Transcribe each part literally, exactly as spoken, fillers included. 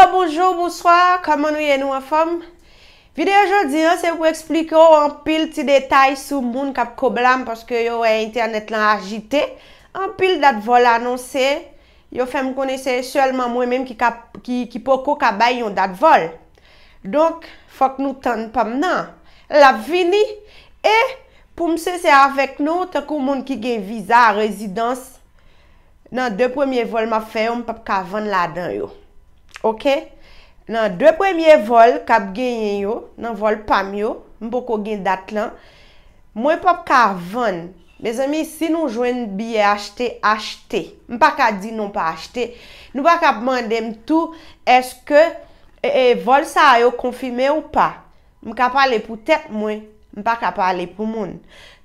Bonjou, bonswa, kòman nou ye, nou anfòm? Videyo jodi an se pou eksplike w anpil ti detay sou moun k ap koblam paske yo wè entènèt lan ajite. Anpil dat vòl anonse, yo fè m konnen se sèlman mwen menm ki ka, ki, ki poko ka bay yon dat vòl. Donk, fòk nou tann pa m nan. L ap vini, e pou m sensè avèk nou, tankou moun ki gen viza rezidans, nan de premye vòl m ap fè yo, m p ap ka vann ladan yo. Oke? Nan de premye vòl k ap genyen yo, nan vòl pa m yo, m poko gen dat lan, mwen p ap ka vann. Mezanmi, si nou jwenn biyè achte, achte. M pa ka di non pa achte. Nou pa ka ap mande m tou, èske, e, e, vòl sa yo konfime ou pa? M ka pale pou tèt mwen, m pa ka pale pou moun.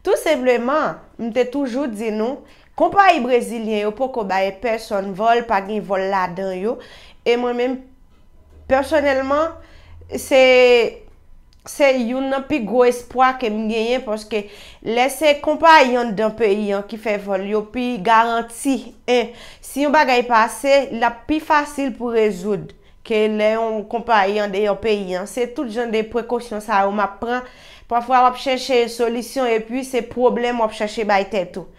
Tou senpleman, m te toujou di nou, konpayi brezilyen yo poko bay pèsonn vòl, pa gen vòl ladan yo. E mwen menm, pèsonèlman, se, se youn nan pi gwo espwa ke m genyen, paske lè se konpayi anndan peyi an ki fè vòl yo, pi garanti, en, si yon bagay pase, l ap pi fasil pou rezoud ke lè yon konpayi andeyò peyi an. Se tout jan de prekosyon sa yo m ap pran. Pafwa w ap chèche solisyon epi se pwoblèm w ap chèche bay tèt ou.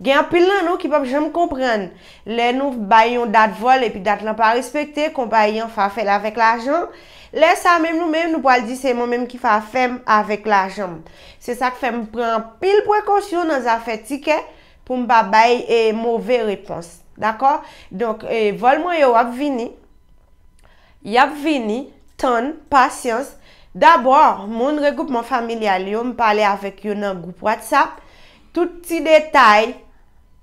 Gen anpil nan nou ki p ap janm konprann. Lè nou bay yon dat vòl epi dat lan pa respekte, konpayi an fè afè l avèk lajan. Lè sa menm nou menm nou pral di se mwen menm ki fè afè m avèk lajan m. Se sa k fè m pran anpil prekosyon nan zafè tikè pou m pa bay, e, move repons. Dakò? Donk, e, vòl mwen yo ap vini. Y ap vini, tann, pasyans. Dabò, moun regwoupman familyal yo, m pale avèk yo nan gwoup WhatsApp. Tout ti detay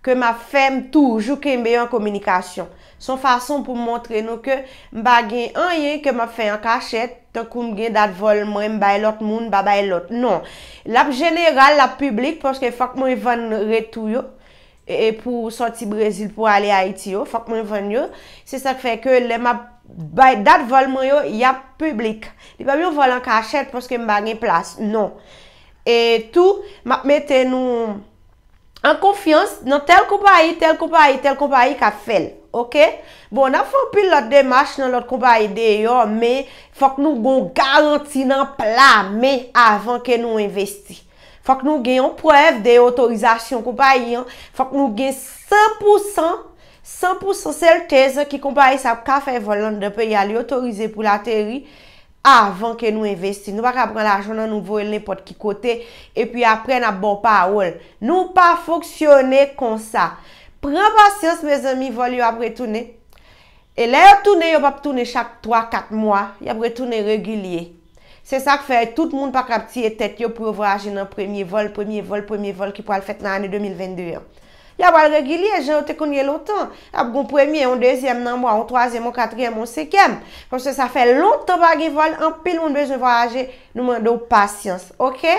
ke m ap fè, m toujou kenbe yo an kominikasyon. Se yon fason pou m montre nou ke m pa gen anyen ke m ap fè an kachèt, tankou m gen dat vòl mwen, m bay lòt moun, m pa bay lòt. Non. L ap jeneral, l ap piblik, paske fòk mwen vann retou yo. E, e pou sòti Brezil pou ale Ayiti yo, fòk mwen vann yo. Se sa k fè ke lè m ap bay dat vòl mwen yo, y ap piblik. Li p ap yon vòl an kachèt paske m pa gen plas, non. E tou, m ap mete nou an konfyans nan tèl konpayi, tèl konpayi, tèl konpayi k ap fè l. Oke? Bon, n ap fè anpil lòt demach nan lòt konpayi deyò, men fòk nou gon garanti nan pla men avan ke nou envesti. Fòk nou gen yon prèv de otorizasyon konpayi an. Fòk nou gen san pou san, san pou san sètèz ke konpayi sa ap ka fè vòl anndan peyi a, li otorize pou l ateri avan ke nou envesti. Nou pa ka pran lajan nan nou voye l nenpòt ki kote, epi apre n ap ba w pawòl. Nou pa fonksyone konsa. Pran pasyans, mezanmi, vòl yo ap retounen. E lè yo tounen, yo p ap tounen chak twa, kat mwa, y ap retounen regilye. Se sa k fè tout moun pa ka ap tiye tèt yo pou yo vwayaje nan premye vòl, premye vòl, premye vòl ki pral fèt nan ane de mil vennde an. Y ap pral regilye, jan yo te konn ye lontan. Y ap gon premye, yon dezyèm nan mwa, yon twazyèm, yon katriyèm, yon senkyèm. Paske sa fè lontan pa gen vòl, anpil moun bezwen vwayaje, nou mande w pasyans, oke?